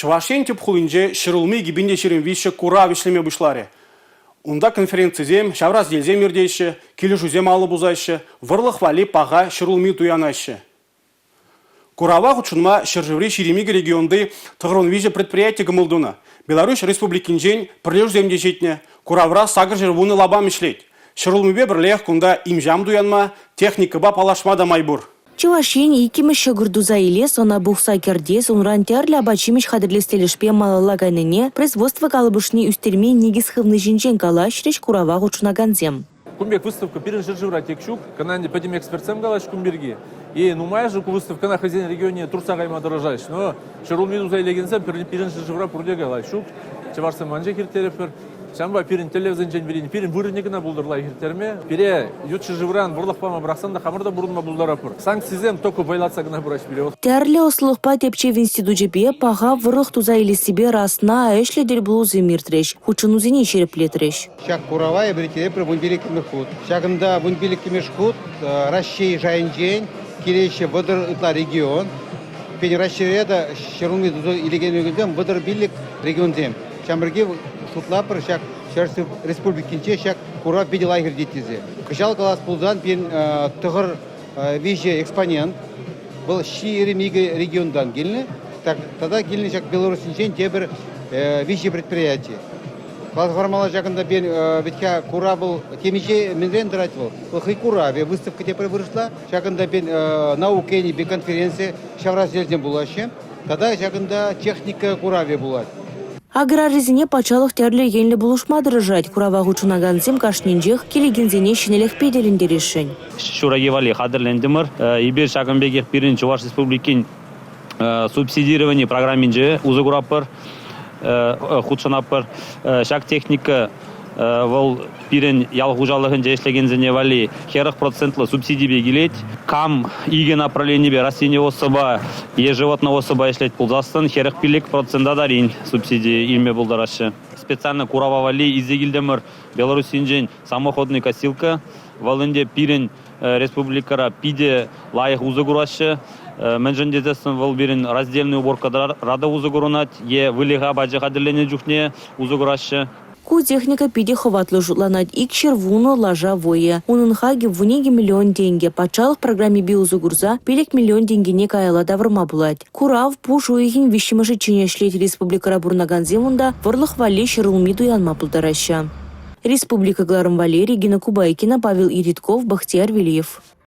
Чӑваш Ен тӗп хулинче Ҫӗрулми 2023 курав ӗҫлеме пуҫларӗ. Унта конференцисем, ҫавра сӗтелсем иртеҫҫӗ, килӗшӳсем алӑ пусаҫҫӗ, вӑрлӑх валли паха ҫӗрулми туянаҫҫӗ. Курава хутшӑнма ҫӗршыври 22 регионти 93 предприяти кӑмӑл тунӑ. Беларуҫ Республикинчен пӗрлешӳсем те ҫитнӗ. Куравра 810 лапам ӗҫлет. Ҫӗрулмипе пӗрлех кунта им-ҫам туянма, техникӑпа паллашма та май пур. Чӑваш Ен иккӗмӗш ҫӑкӑр туса илес, ӑна пухса кӗртес, унран тӗрлӗ апат-ҫимӗҫ хатӗрлес тӗлӗшпе малалла кайнине, производство калӑпӑшне ӳстерме никӗс хывни ҫинчен калаҫрӗҫ курава хутшӑнакансем. Кун пек выставка пирӗн ҫӗршывра тек ҫук. Кӑна ӗнтӗ пӗтӗм экспертсем калаҫҫӗ кун пирки. И нумайӑшӗ ку выставкӑна хӑйсен регионне туртса кайма тӑрӑшаҫҫӗ. Но ҫӗрулми туса илекенсем пирӗн ҫӗршывра пурте калаҫ ҫук. Чӑвашсем анчах ирттеретпӗр. Ҫавӑнпа пирӗн тӗллевсенчен пӗрин пирӗн вырӑнӗ кӑна пултӑр лайӑх ирттерме. Пире ют ҫӗршывран вӑрлӑх пама пӑрахсан та хамӑр та пурӑнма пултаратпӑр. Санкцисем только вӑйлатса кӑна пыраҫҫӗ пире. Тӗрлӗ ӑслӑлӑхпа тӗпчев институчӗпе паха вӑрлӑх туса илессипе расна ӗҫлӗ тӗлпулусем иртрӗҫ, хутшӑнусене ҫирӗплетрӗҫ. Ҫак курава эпир ирттеретпӗр 15-мӗш хут. Ҫакӑнта 15-мӗш хут Раҫҫей шайӗнчен килеҫҫӗ 30 ытла регион. Пирӗн Раҫҫейре та ҫӗрулми туса илекен регионсем 35 регионсем. Ҫамрӑки шутлатпӑр ҫак Чӑваш Республикинче ҫак курав питӗ лайӑх иртет тесе. Кӑҫал калас пулсан пирӗн тӑхӑр виҫӗ экспонент. Вӑл 22 регионтан килнӗ. Тата килнӗ ҫак Белоруссинчен тепӗр виҫӗ предприяти. Платформӑлла ҫакӑнта пирӗн вӗт-ха курав вӑл темиҫе мӗнрен тӑрать вӑл. Вӑл хӑй куравӗ, выставка тепре вырӑсла. Ҫакӑнта пирӗн наука енӗпе конференци ҫавра сӗтелсем пулаҫҫӗ. Тата ҫакӑнта техника куравӗ пулать. Аграрисене патшалӑх тӗрлӗ енлӗ пулӑшма тӑрӑшать. Курава хутшӑнакансем кашнинчех килекенсене ҫӗнӗлӗхпе тӗлӗнтересшӗн. Ҫураки валли хатӗрлентӗмӗр. Эпир ҫакӑн пекех пирӗн Чӑваш Республикин субсидировани программинче усӑ куратпӑр, хутшӑнатпӑр. Ҫак техника вӑл пирӗн ял хуҫалӑхӗнче ӗҫлекенсене валли 40 процентлӑ субсидипе килет. Кам икӗ направленипе растениеводствӑпа е животноводствӑпа ӗҫлет пулсассӑн 45 процента тарин субсиди илме пултараҫҫӗ. Специально курава валли илсе килтӗмӗр Белоруссинчен самоходный косилка. Вӑл ӗнтӗ пирӗн республикӑра питӗ лайӑх усӑ кураҫҫӗ. Мӗншӗн тесессӗн вӑл пирӗн раздельный уборкӑра та усӑ курӑнать е выльӑх апачӗ хатӗрленӗ чухне усӑ кураҫҫӗ. Ку техника питӗ хӑватлӑ шутланать, 210 лаша вӑйӗ. Унӑн хакӗ 12 миллион тенкӗ. Патшалӑх программипе усӑ курса 5 миллион тенкӗне каялла тавӑрма пулать. Курав пуш уйӑхӗн виҫҫӗмӗшӗччен ӗҫлет. Республикӑра пурӑнакансем унта вӑрлӑх валли ҫӗрулми туянма пултараҫҫӗ. Республика кӑларӑм валли Регина Кубайкина, Павел Иритков, Бахтияр Велиев.